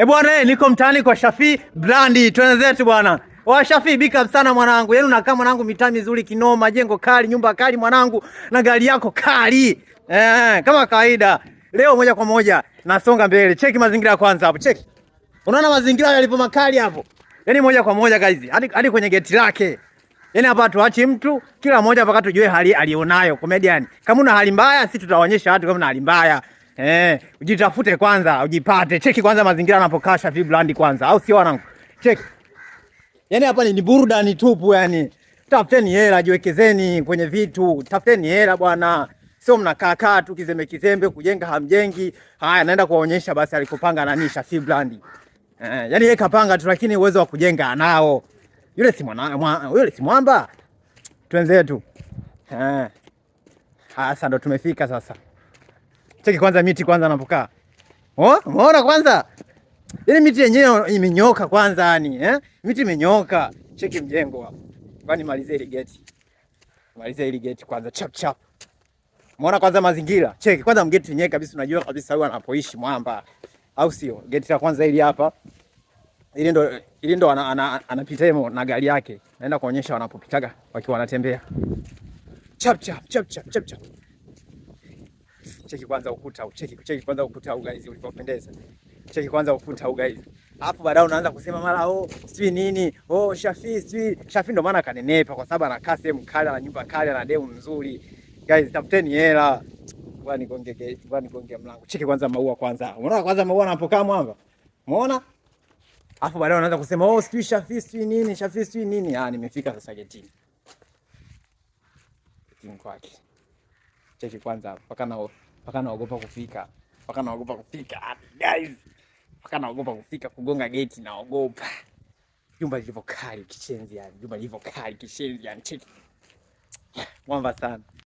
E bwana, niko mtaani kwa Shafi Brandi, twende zetu bwana. Wa Shafi, big up sana mwanangu. Yaani unakaa mwanangu mitaa mizuri kinoma, jengo kali, nyumba kali mwanangu na gari yako kali. Kama kawaida. Leo moja kwa moja nasonga mbele. Cheki mazingira kwanza hapo. Cheki. Unaona mazingira yalivyo makali hapo? Yaani moja kwa moja guys, hadi kwenye geti lake. Yaani hapa tuachi mtu, kila mmoja mpaka tujue hali alionayo comedian. Kama una hali mbaya, sisi tutaonyesha watu kama una hali mbaya. Ujitafute kwanza, ujipate. Cheki kwanza mazingira anapokaa Shafi Brand kwanza, au sio wanangu? Cheki. Yaani hapa ni burudani tupu yani. Tafuteni hela, jiwekezeni kwenye vitu. Tafuteni hela bwana. Sio mnakaa kaa tu kizembe kizembe, kujenga hamjengi. Haya, naenda kuwaonyesha basi alikopanga nani Shafi Brand. Yaani yeye kapanga tu lakini uwezo wa kujenga anao. Yule si mwana, yule si mwamba. Twenzetu. Sasa ndo tumefika sasa. Cheki kwanza miti kwanza anapokaa. Oh, umeona kwanza? Yaani miti yenyewe imenyoka kwanza yani, eh? Miti imenyoka. Cheki mjengo hapo. Kwani malizie ile geti. Malizie ile geti kwanza chap chap. Umeona kwanza mazingira? Cheki kwanza mgeti yenyewe kabisa, unajua kabisa huyu anapoishi mwamba. Au sio? Geti la kwanza hili hapa. Ili ndo anapita hemo na gari yake. Naenda kuonyesha wanapopitaga wakiwa wanatembea. Chap chap chap chap chap chap. Cheki kwanza ukuta, cheki kwanza ukuta guys ulivyopendeza. Cheki kwanza ukuta guys. Alafu baadaye unaanza kusema mara oh sijui nini, oh Shafi sijui. Shafi ndo maana kanenepa kwa sababu anakaa sehemu kali, ana nyumba kali, ana demu mzuri. Guys, tafuteni hela. Ngoja nigonge, ngoja nigonge mlango. Cheki kwanza maua kwanza. Unaona kwanza maua anapokaa mwamba? Umeona? Alafu baadaye unaanza kusema oh sijui Shafi sijui nini, Shafi sijui nini. Ah, nimefika sasa getini. Getini kwake. Cheki kwanza mpaka naogopa kufika. Mpaka naogopa kufika. Guys. Mpaka naogopa kufika kugonga geti, naogopa. Jumba lilivyo kali kishenzi yani. Jumba lilivyo kali kishenzi yani. Cheki. Mwamba sana.